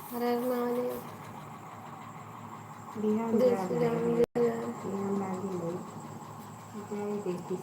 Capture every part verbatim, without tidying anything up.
हर हर महादेव। बिहान जय जाग श्री राम, रहे। जय। बिहान लागी नहीं। जय देवी।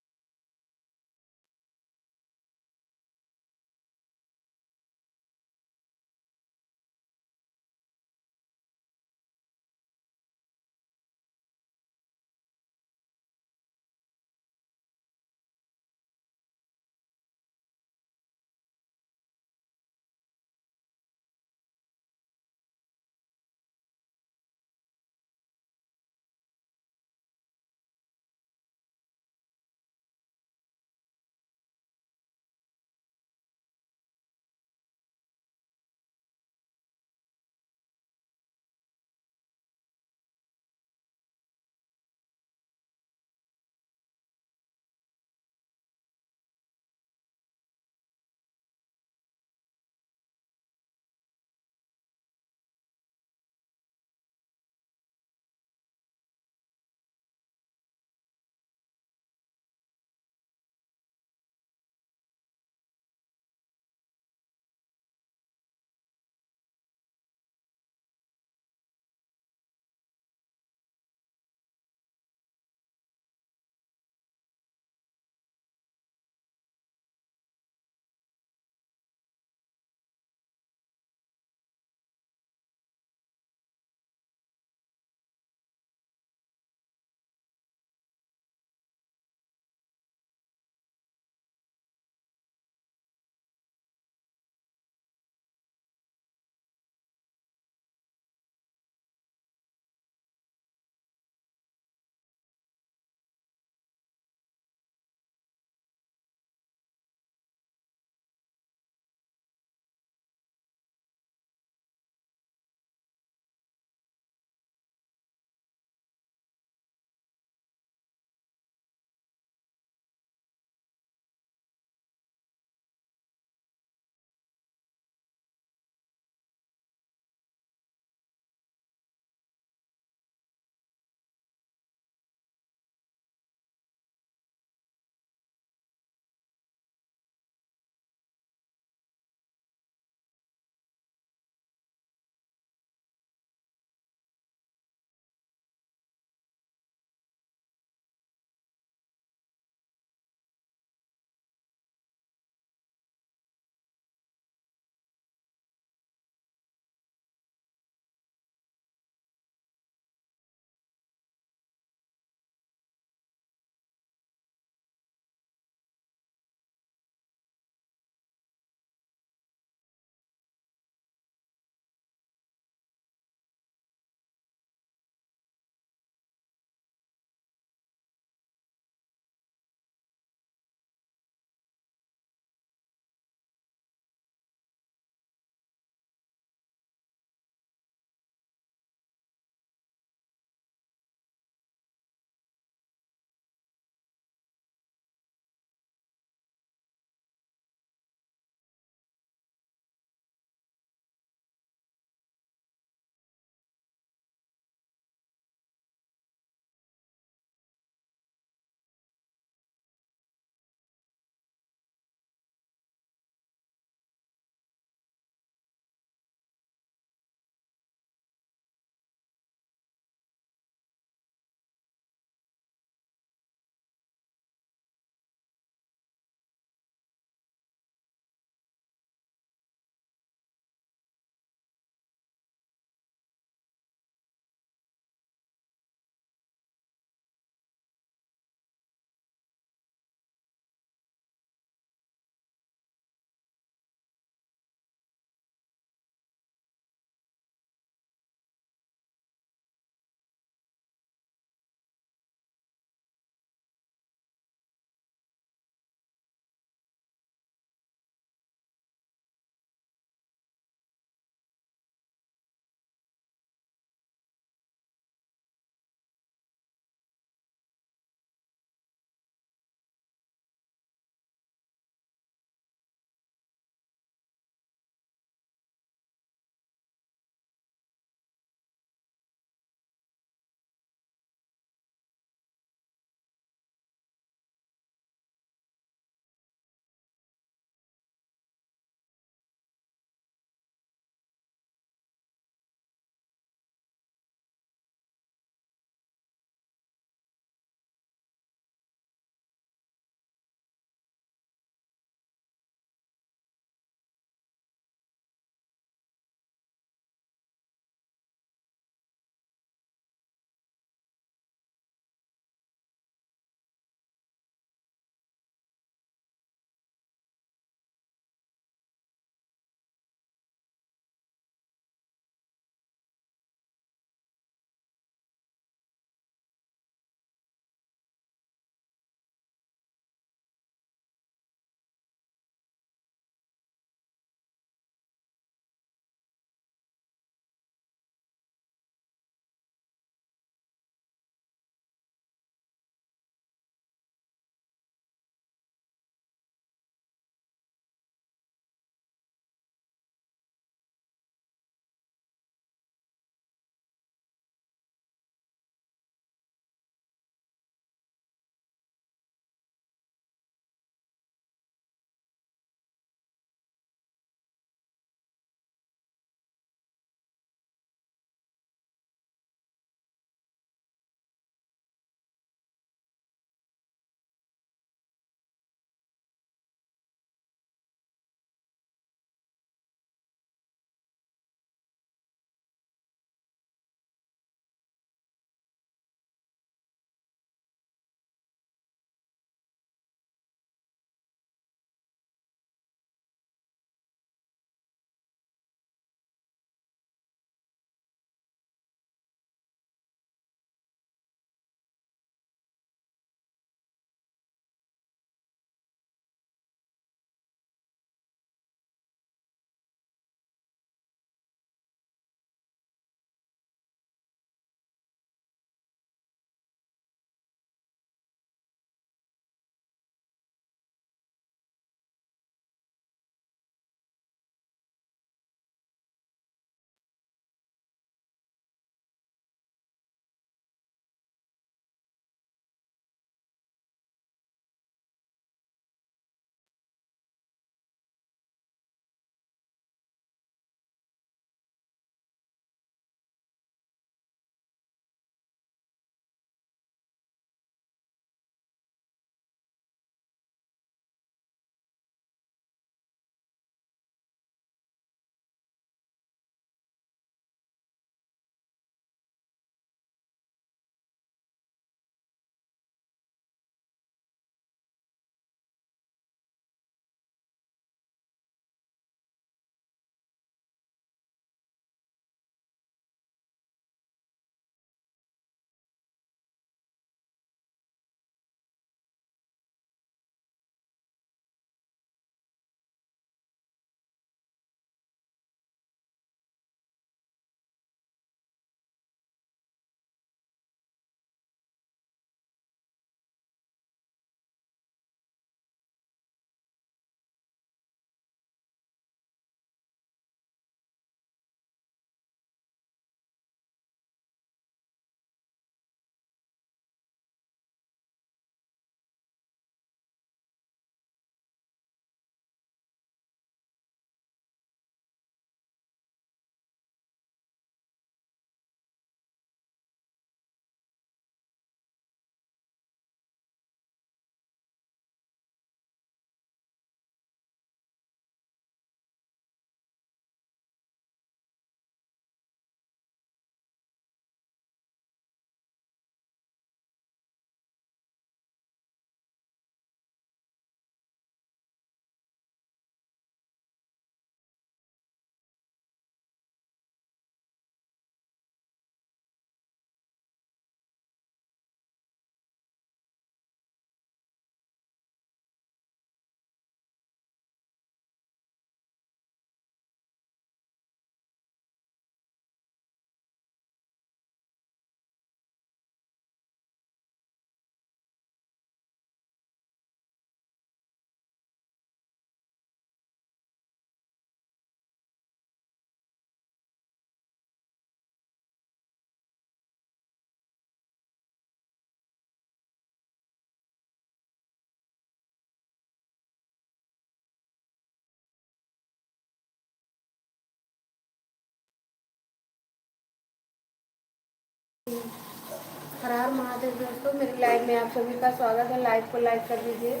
महादेव दोस्तों, मेरी लाइव में आप सभी का स्वागत है। लाइव को लाइक कर दीजिए,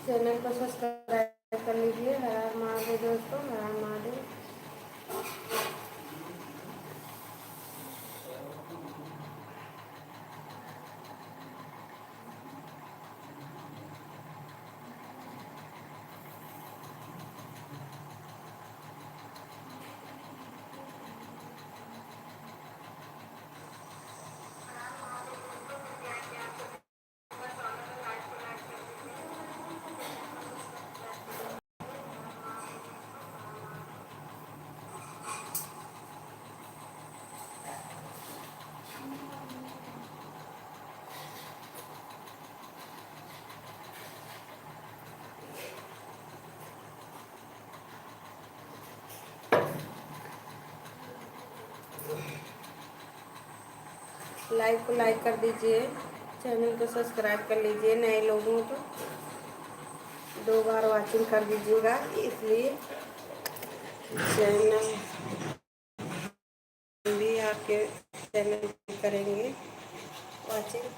चैनल को सब्सक्राइब कर लीजिए। हर हर महादेव दोस्तों, हर हर महादेव। लाइव को लाइक कर दीजिए, चैनल को सब्सक्राइब कर लीजिए। नए लोग हों तो दो बार वॉचिंग कर दीजिएगा, इसलिए चैनल भी आपके चैनल पे करेंगे वॉचिंग।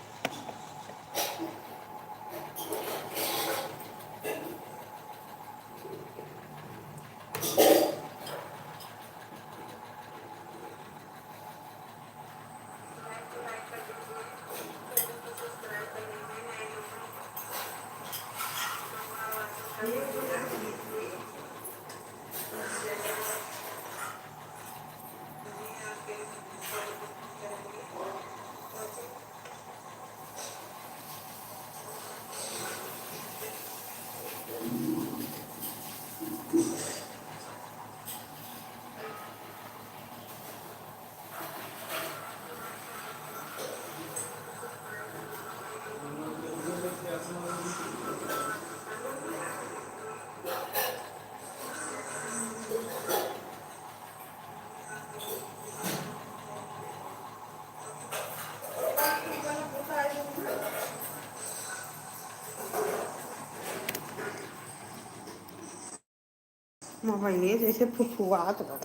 मोबाइल जैसे फुफुआत बा।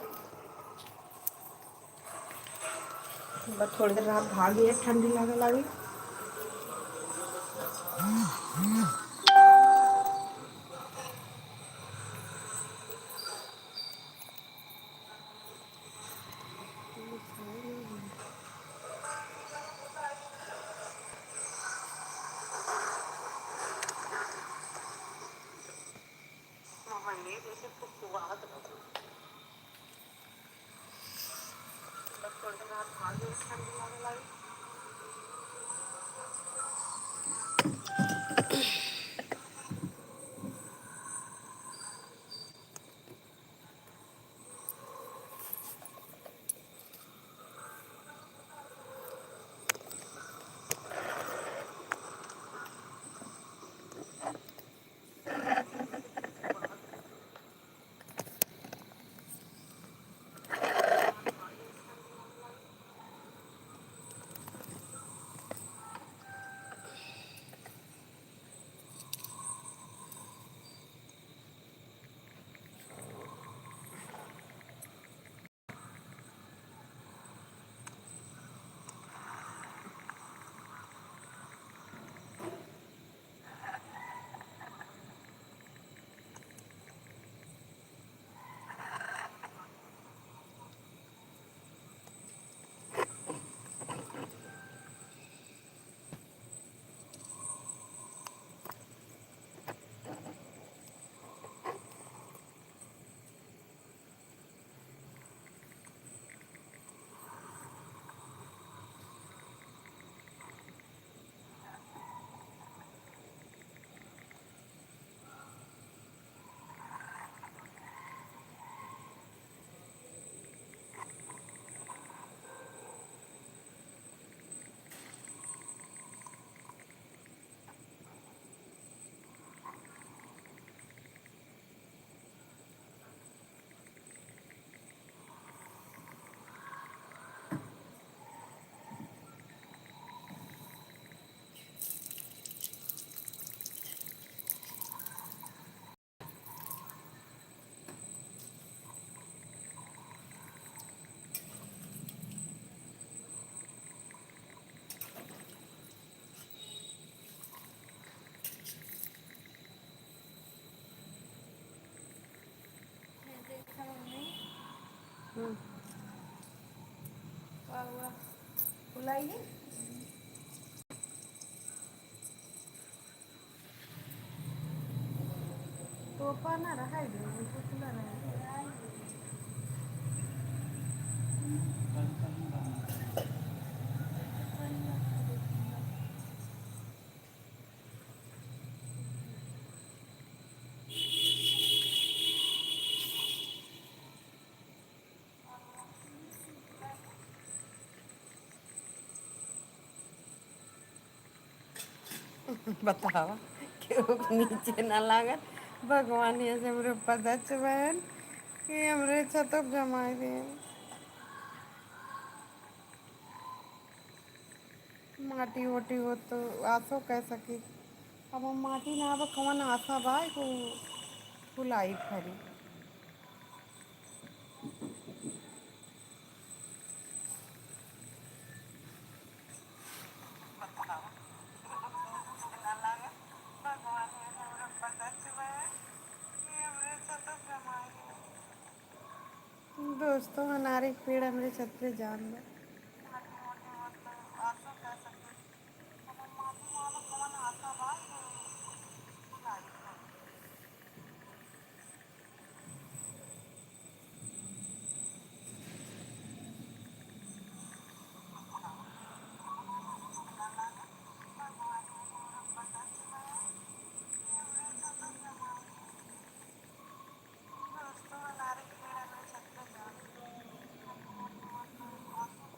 बस थोड़ी देर रात भाग गया, ठंडी लागे लागी। टोपा ना रहा है, उनको खुला रहा है। बतावा, केहू के नीचे ना लागत। भगवान ये से हमरे ऊपर दच बहन, ये हमरे छतों पे जमाई दे। माटी ओटी हो तो आसो कह सकी, अब हम माटी ना, अब कौन आसा बा को फुलाई फरी। दोस्तों, अनारे के पेड़ हमरे छत पे जाम बा।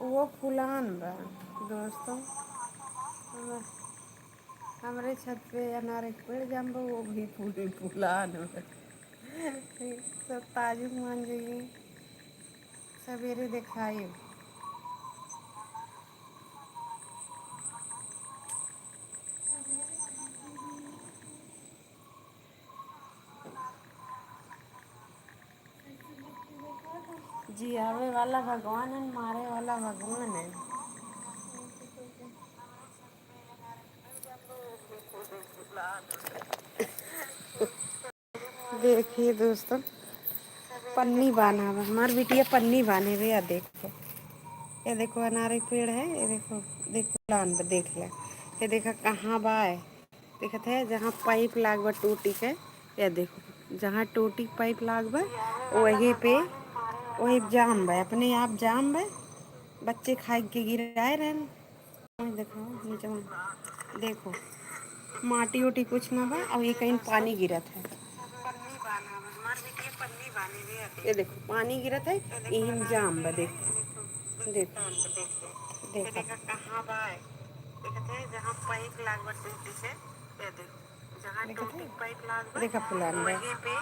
वो फुलान बा, दोस्तों। हम-, हमरे छत पे अनार के पेड़ जाम बा, वो भी फूल फुलान बा। सब ताजुब मान जाइए, सवेरे देखाए। जियावे वाला भगवान है, मारे वाला भगवान है। देखिए दोस्तों, पन्नी बान्हा बा, हमार बिटिया पन्नी बान्हे बे। या देखो, ये देखो अनार के पेड़ है, ये देखो, देखो लान बा, देख ले, ये देखा कहाँ बा है, देखत है जहाँ पाइप लाग बा टूटी के, या देखो जहाँ टूटी के पाइप लाग बा वही पे, वही जाम बा, अपने आप जाम बा, बच्चे खाए के गिराए रहन। देखो, नीचे में देखो, माटी उटी कुछ ना बा। अब ये कहीं पानी गिरत है, ये देखो, पानी गिरत है, यही में जाम बा। देखो, देखो, देखो। कहाँ बा? देखत है, जहाँ पाइप लाग बा टूटी से, ये देखो, जहाँ देखत टूटी है? पाइप लाग बा, देखा फुलान बा। वहीं पे,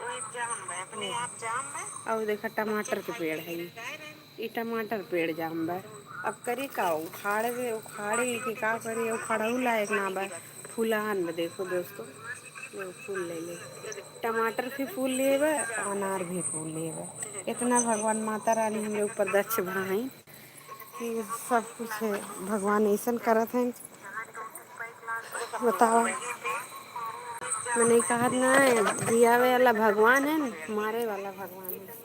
वहीं जाम बा, अपने आप जाम बा। और देखा, टमाटर के पेड़ है ये। ई टमाटर पेड़ जाम बा। अब करी का, उखाड़े दे, उखाड़े के का करी, उखाड़हू लायक ना बा। फुलान बा, देखो दोस्तों, ये फूल ले ले, टमाटर भी फूल ले बा, अनार भी फूल ले बा। इतना भगवान माता रानी हमरे ऊपर दक्ष भाई कि सब कुछ है, भगवान ऐसन करत हैं। बताओ, मने कहत ना है, जियावे वाला भगवान है, मारे वाला भगवान है।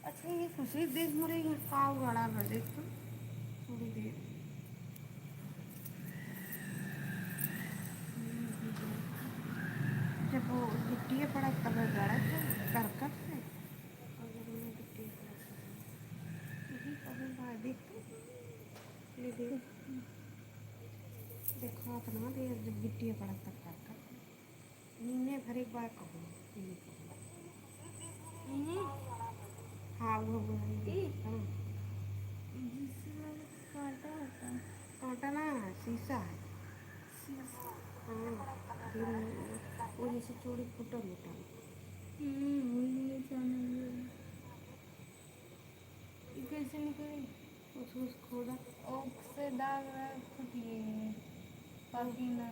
अच्छा, ये खुशी देख मोरे यहाँ का उगाड़ा बा, देख तो, थोड़ी देर। जब वो गिट्टिए पड़त तब गड़त है, करकट है, और जब वो गिट्टिए पड़त तब यही कहूँ बा, देख तो, ये देख, देखो, इतना देर जब गिट्टिए पड़त तब करकट है। नीने भरे एक बार कहूँ, यही कहूँ। हम्म। हाँ, वो, वो है। ई? हाँ। जिसमें कांटा होता है। कांटा ना, शीशा है। शीशा। हाँ, फिर वो जैसे चूड़ी फूटल होता है। हम्म, वही है, जाने दे। ये कैसे निकले? उसको खोदा। ओक से दाग रहा, फूटिए। बाकी ना।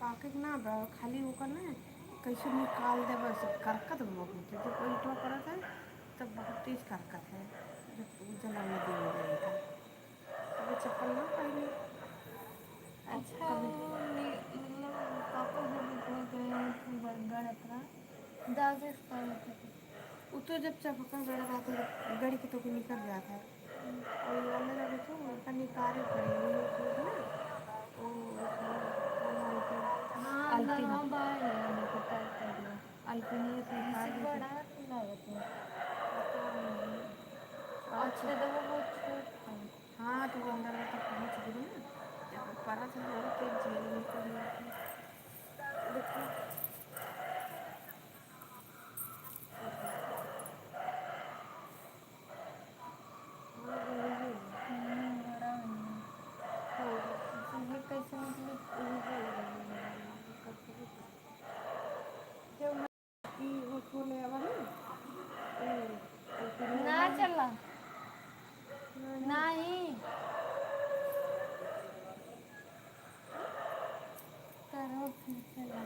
पाके के ना बा, खाली ओकर ना कैसे निकाल दे बस, करकत बहुत होते। जब पेंटवा करत है, तब बहुत तेज करकत है, जब उ जला नदी में गई था, तब चप्पल ना पहने। अच्छा, कभी वो ने-, मतलब, पापा जब वो गए थे बरगढ़ अपना, दादा से कहा था। उ तो जब चपका गड़ रहता है, गड़ के तो भी निकल जाता है। और ये वाला ना देखो, उनका निकाले पड़े, वो जो है ना, वो, वो, वो, वो, हाँ, अंदर अल्पिन। हाँ, बाहर है, उनको टाइट कर दिया। अल्पिन ये तो जैसे निकाल देते। बड़ा लागत है। पता नहीं। अच्छा, तो वो बहुत छोट था। हाँ, तो वो अंदर तक पहुँच गई ना। जब ऊपर से बहुत तेज झील निकल रही थी। देखो। हाँ, वही है। हम्म, बड़ा है। हाँ। तो ये कैसे निकले? वही है। जब ई वो खोले वाला ना? ए, ए, ना चला। नहीं। करो फिर चला।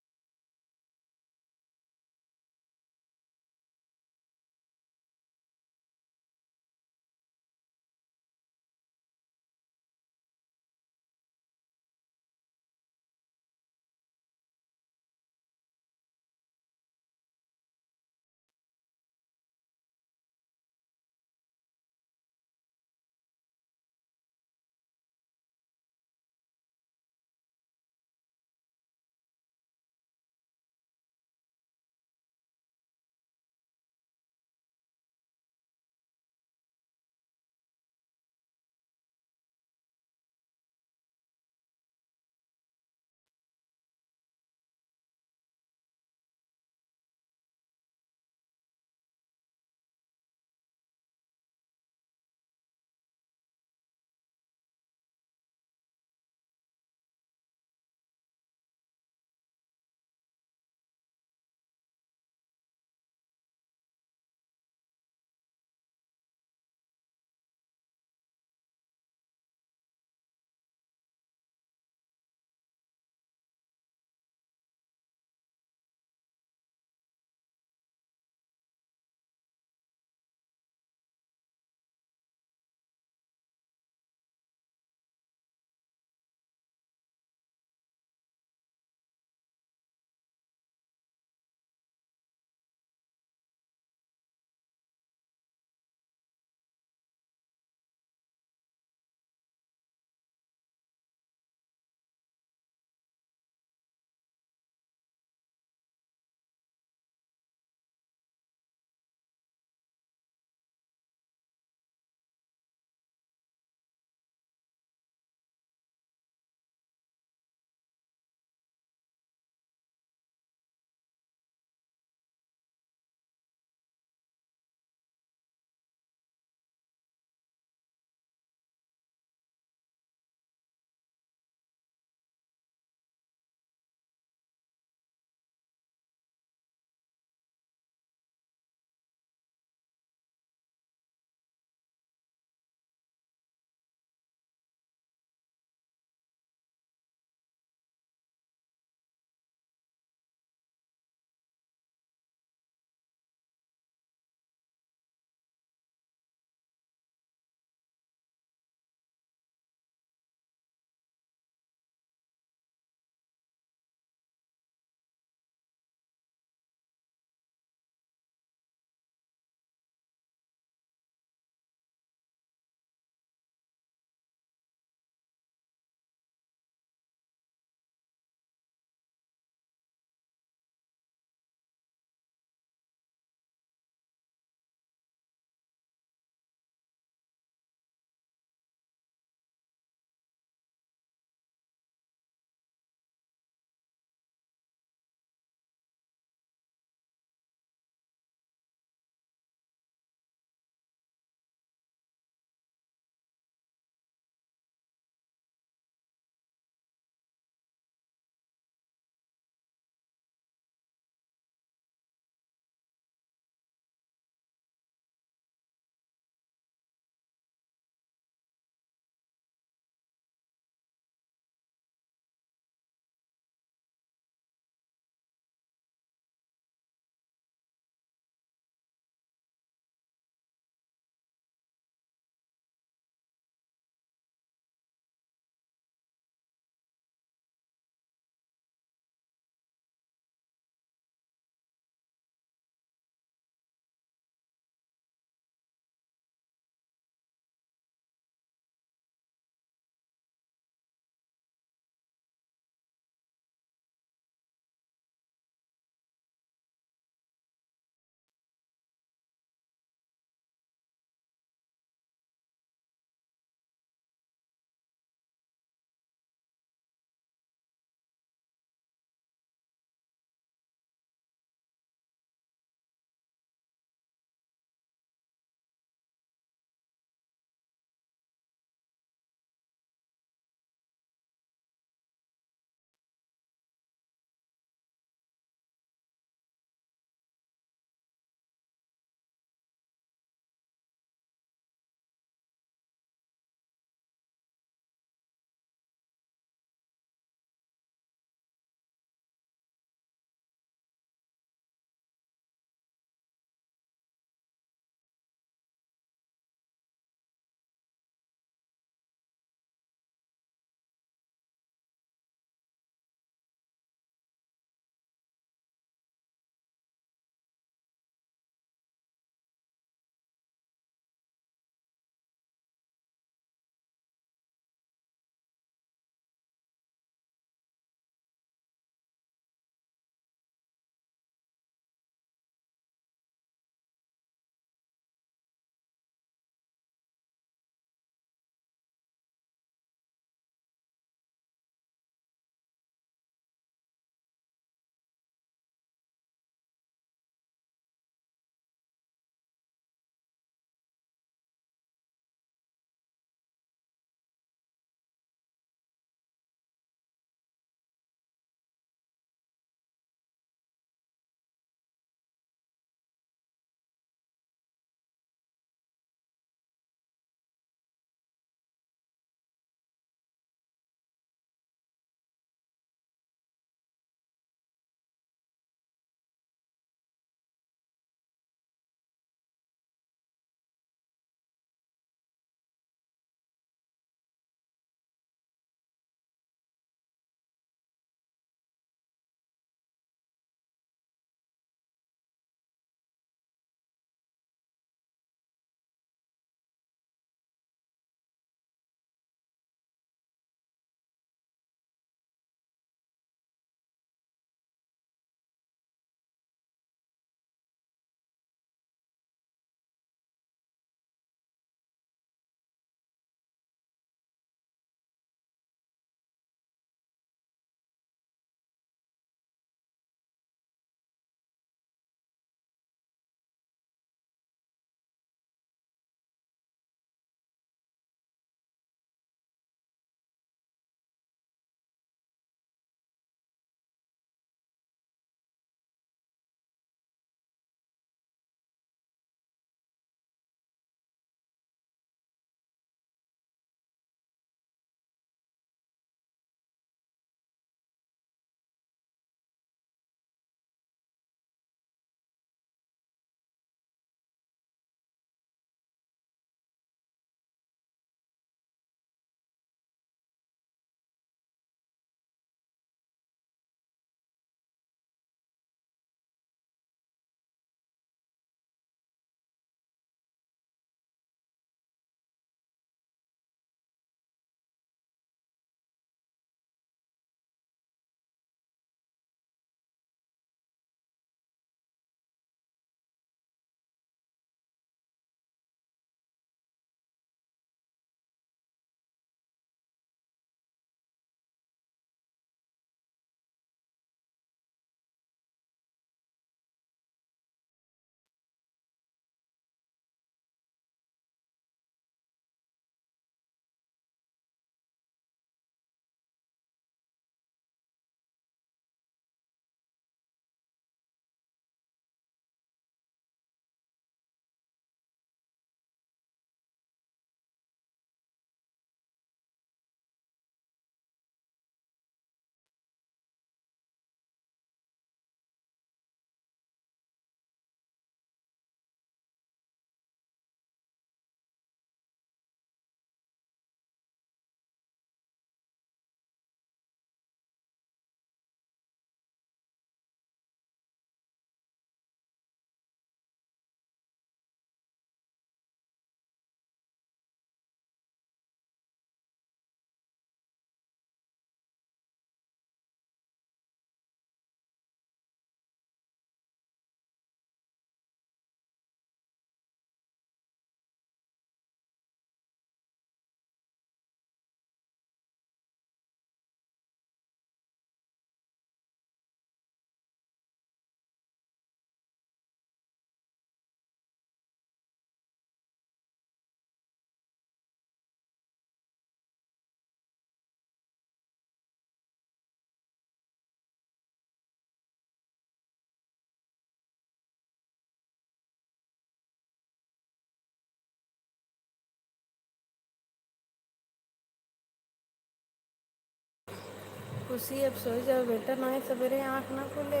खुशी, अब सोई जाओ बेटा, नाहीं सबेरे आँख ना खुले।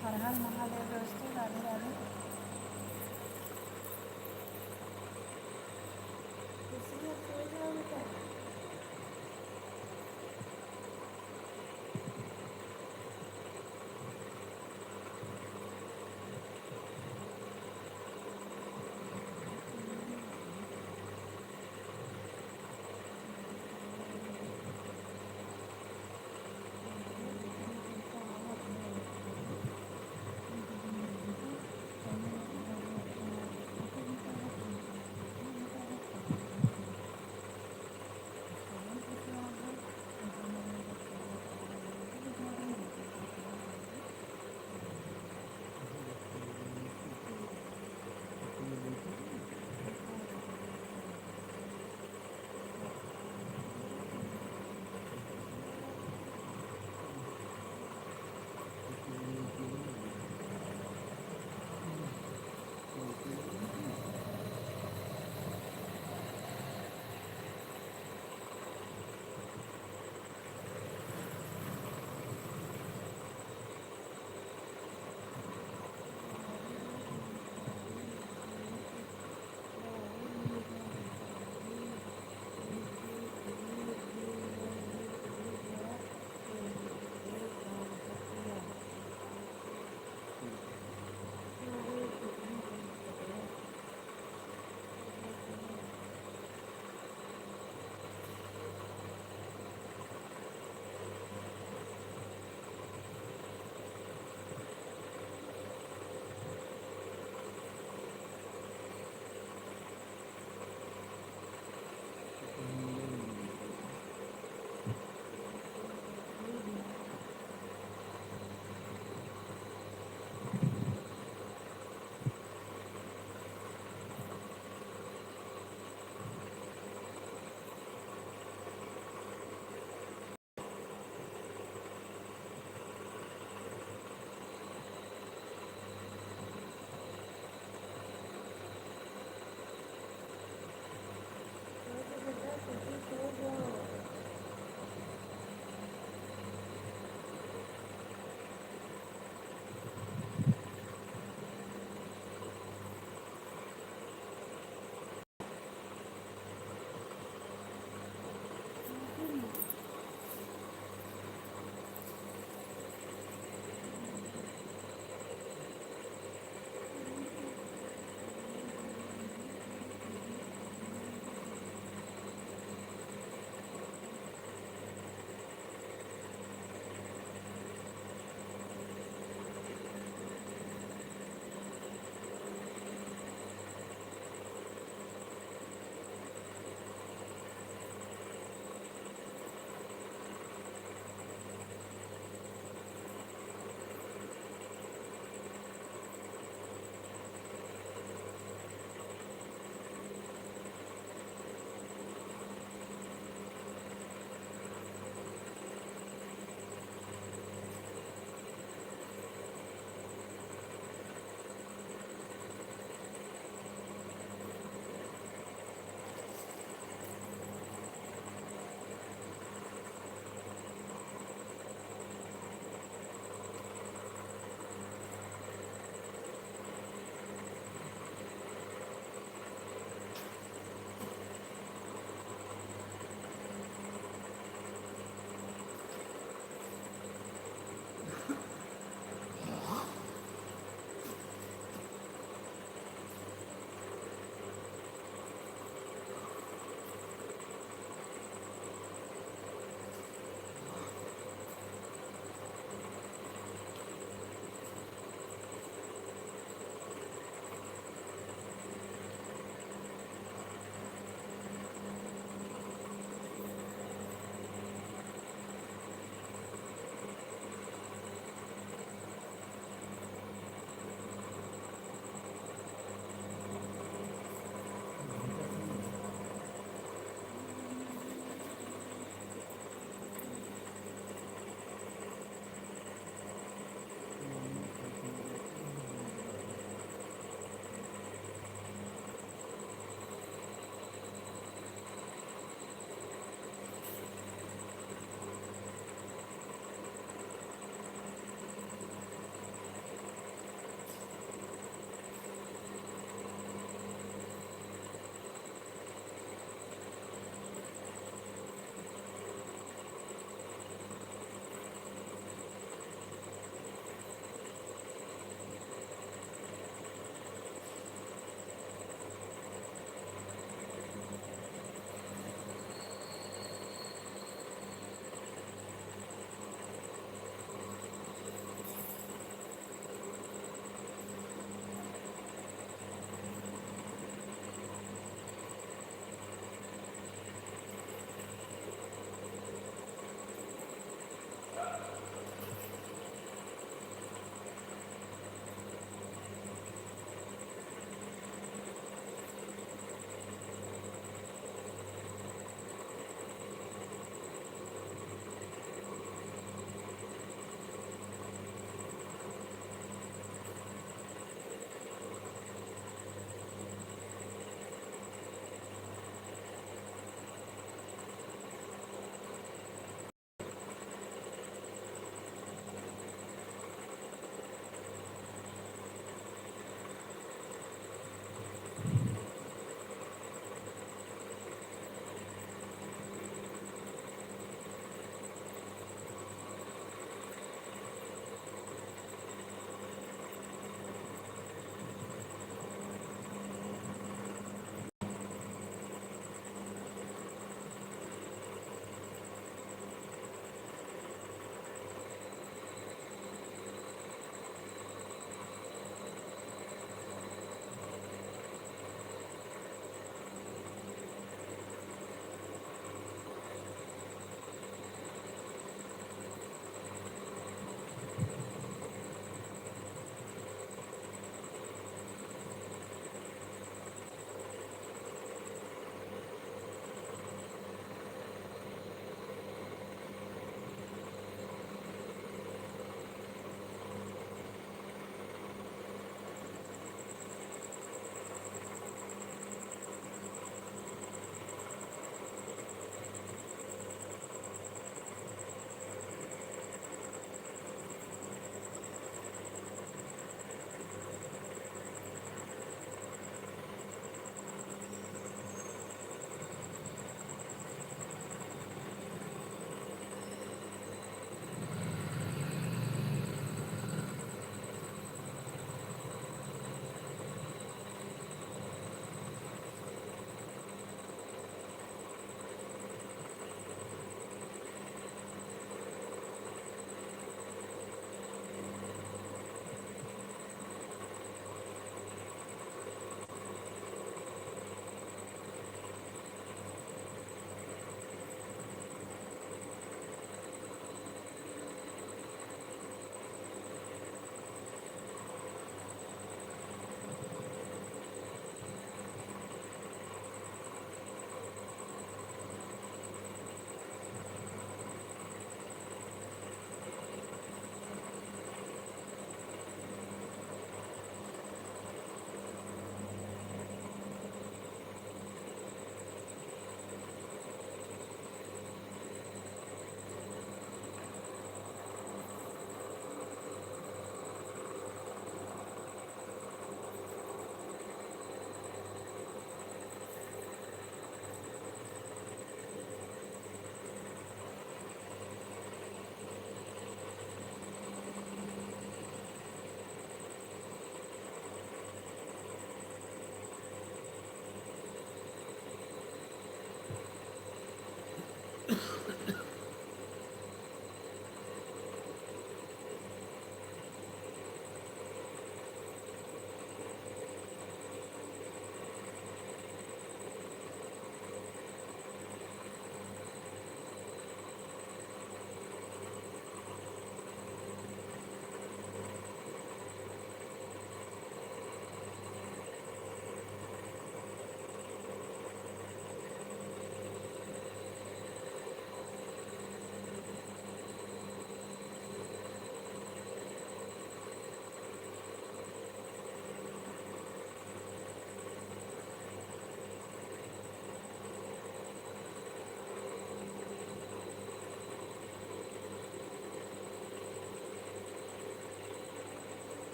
हर हर महादेव दोस्तों, राधे राधे। खुशी, अब सोई जाओ बेटा।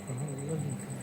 कहाँ बोला नहीं था?